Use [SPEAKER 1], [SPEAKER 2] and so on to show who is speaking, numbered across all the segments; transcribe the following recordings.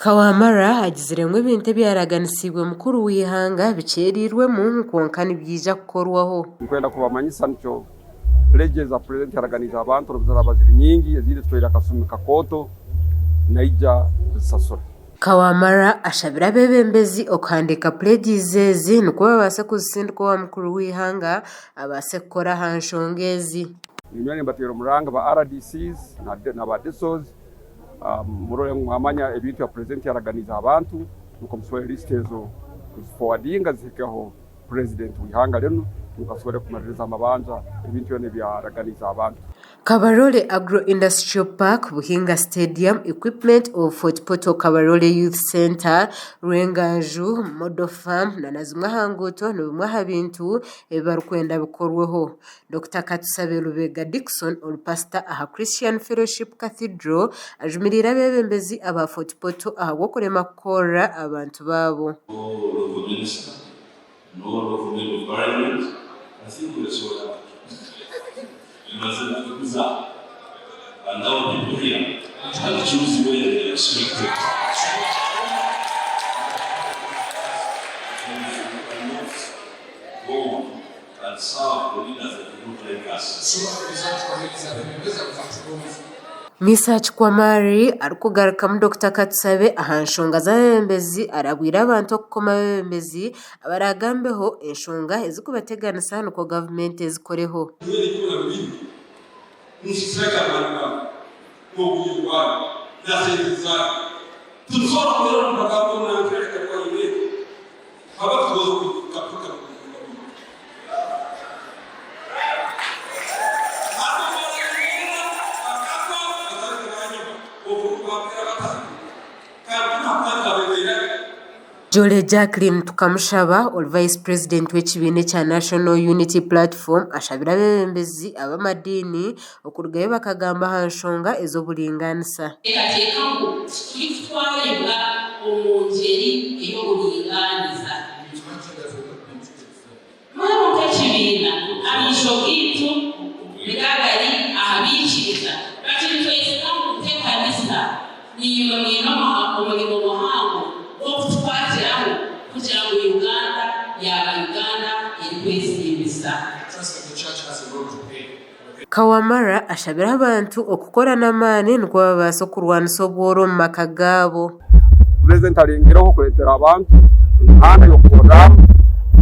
[SPEAKER 1] Kawamara agizire ngu ebintu ebyaraganisiibwe mukuru w'eihanga bikyereirwemu kwonka nibyija kukorwaho.
[SPEAKER 2] Nkwenda kubamanyisa nikyo pledges za president yaraganiize abantu n'obu ziraaba ziri nyingi ezindi zitwaire akasumi kakooto naija kuzisasura.
[SPEAKER 1] Kawamara ashabire abeebembezi okuhandiika pledges ezi nikwo babaase kuzisindika owa mukuru w'eihanga abaase kukora aha nshonga ezi.
[SPEAKER 2] Ninyowe nimbateera omuranga ba RDCs na ba DISOs murore ngu mwamanya ebintu ebi purezidenti yaraganiize abantu nukwo musobole lisiti ezo kuzifowadinga zihikeho purezidenti w'ihanga rinu nukwo asobole kumaliriza amabanja ebintu byona ebi yaraganiize abantu.
[SPEAKER 1] Kabarole Agro Industrial Park, Buhinga Stadium, Equipment of Fort Portal Kabarole Youth Centre, Rwenganju, Model Farm na zimwe aha nguuto ni bimwe aha bintu ebi barikwenda bikorweho. Dokita Katusabe Lubega Dickson ori pasita aha Christian Fellowship Cathedral ajumiriire abeebembezi aba Fort Portal ahabw'okurema kukorera abantu baabo. Mesach Kwamari arikugarukamu Dokita Katusabe aha nshonga z'abeebembezi arabwire abantu okukoma abeebembezi abaraagambeho enshonga ezirikubateganisa nikwo gavumenti ezikoreho. Jolly Jacqueline Tukamushaba ori Vice President w'ekibiina ekya National Unity Platform ashabire abeebembezi ab'amadiini okurugayo bakagamba aha nshonga ez'oburingaanisa.
[SPEAKER 3] Teekateeka ngu titurikutwaribwa omu ngyeri ey'oburingaaniza. Mbwenu nk'ekibiina, amaisho gaitu niga gari aha baikiriza. Bati nitwesiga ngu nk'ekanisa, niimwe mwine omurimo muhango gw'okutukwatiraho kugira ngu Uganda yaaba Uganda erikwesiimisa.
[SPEAKER 1] Kawamara ashabire abantu okukora n'amaani nikwo babaase okurwanisa obworo omu maka gaabo.
[SPEAKER 2] Purezidenti arengireho kureetera abantu emihanda y'okukoreramu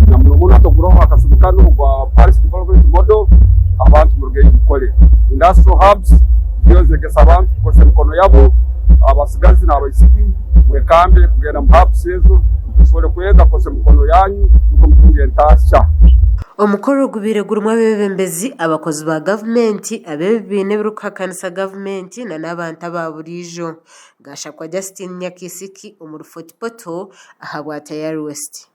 [SPEAKER 2] na muno muno hati oguroho akasumi kanu ogwa Parish Development Model abantu murugeyo mukore. Industrial hubs ziriyo nizegesa abantu kukozesa emikono yabo, abasigazi n'abaisiki mwekambe kugenda omu hubs ezo musobole kwega kukozesa emikono yanyu nukwo mutunge entaasya.
[SPEAKER 1] Omukoro gubaire gurimu abeebembezi, abakozi ba gavumenti, ab'ebibiina ebirikuhakanisa gavumenti n'abantu aba buriijo. Gashakwa Justine Nyakisiki omuri Fort Portal ahabwa Tayari West.